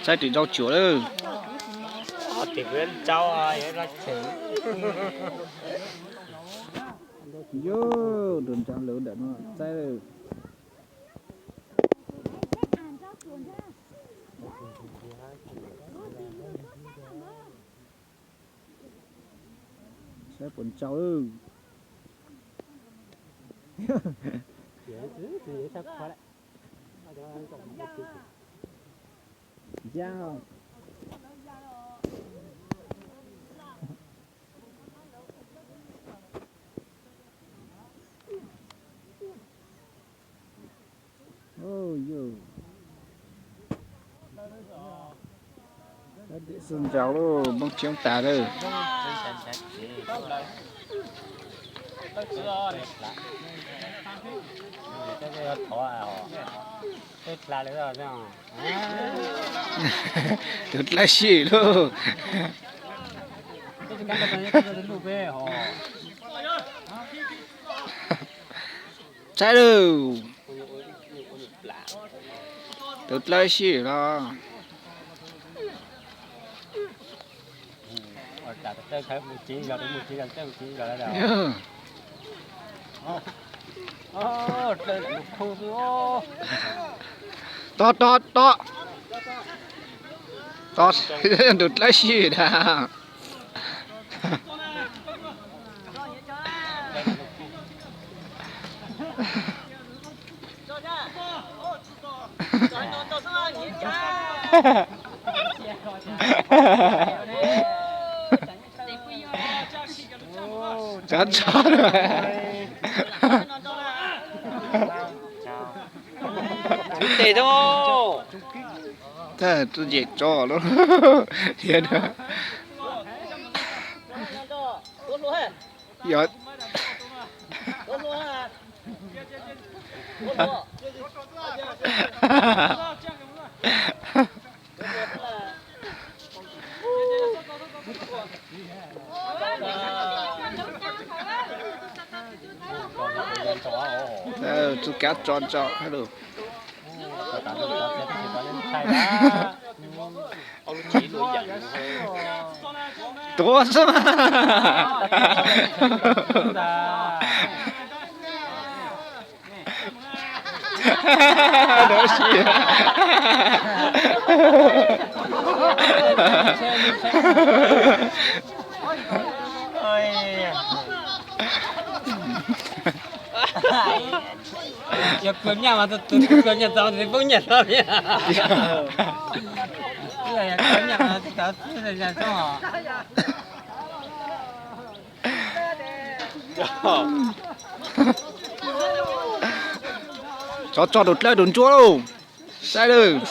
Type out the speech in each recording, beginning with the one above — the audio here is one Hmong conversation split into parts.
Tsaib ris ntsau cuam lawm. Yus, rau ntsa lawv ntawm no tsaib lawm. Saib puas ntsau. Ncau. Xub ntsau lauj, nplooj tshiab tas lawm. Tus dlaab sij lauj. Saib lauj. Tus dlaab sij los. Tos, tos, tos. Tos, tus dlaab sij tas. Tov tso. Tsub tes tau. Txawj yem tso lauj. Yog Txuj kab tso ntso lauj. Tuav xwb. Dab tsi? Yog kua nyaj mas tus kua nyaj txaus tes poob nyaj txaus li. Kua nyaj mas txaus txwb nyaj txaus. Tsov tso tus dlawb tus ntsuab lauj. Saib lawm.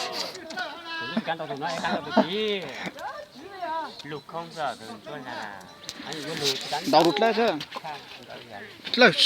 Ntaus tus dlawb xwb. Dlawb.